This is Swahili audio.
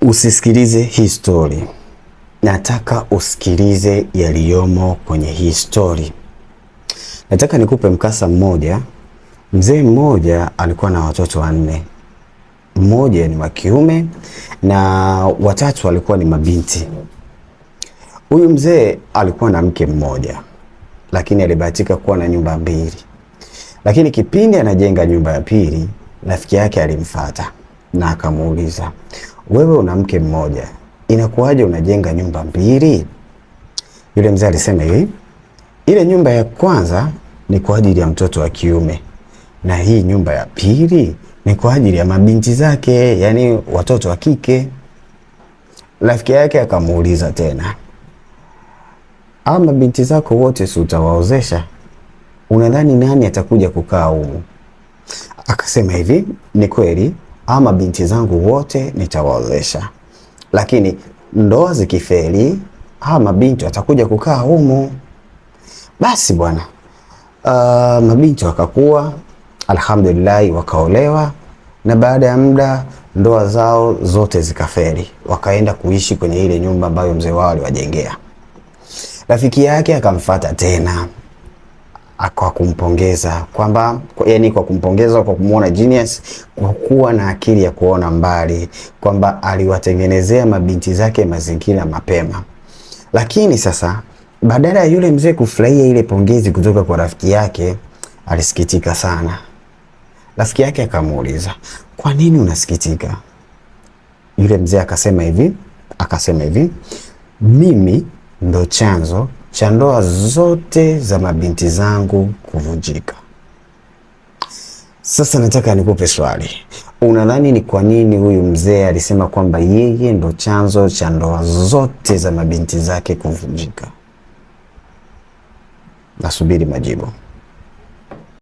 Usisikilize hii story, nataka usikilize yaliyomo kwenye hii story. Nataka nikupe mkasa mmoja. Mzee mmoja alikuwa na watoto wanne, mmoja ni wa kiume na watatu walikuwa ni mabinti. Huyu mzee alikuwa na mke mmoja, lakini alibahatika kuwa na nyumba mbili. Lakini kipindi anajenga nyumba ya pili, rafiki yake alimfata na akamuuliza, wewe una mke mmoja, inakuwaje unajenga nyumba mbili? Yule mzee alisema hivi, ile nyumba ya kwanza ni kwa ajili ya mtoto wa kiume na hii nyumba ya pili ni kwa ajili ya mabinti zake, yani watoto wa kike. Rafiki yake akamuuliza tena, ama mabinti zako wote si utawaozesha? Unadhani nani atakuja kukaa humu? Akasema hivi, ni kweli, ama binti zangu wote nitawaozesha, lakini ndoa zikifeli, hawa mabinti watakuja kukaa humu. Basi bwana, mabinti wakakuwa, alhamdulillah, wakaolewa na baada ya muda ndoa zao zote zikafeli, wakaenda kuishi kwenye ile nyumba ambayo mzee wao aliwajengea. Rafiki yake akamfata tena kwa kumpongeza kwamba, yani kwa kumpongeza kwa kumuona genius, kwa kuwa na akili ya kuona mbali, kwamba aliwatengenezea mabinti zake mazingira mapema. Lakini sasa badala ya yule mzee kufurahia ile pongezi kutoka kwa rafiki yake, alisikitika sana. Rafiki yake akamuuliza, kwa nini unasikitika? Yule mzee akasema hivi, mimi ndo chanzo cha ndoa zote za mabinti zangu kuvunjika. Sasa nataka nikupe swali. Unadhani ni kwa nini huyu mzee alisema kwamba yeye ndo chanzo cha ndoa zote za mabinti zake kuvunjika? Nasubiri majibu.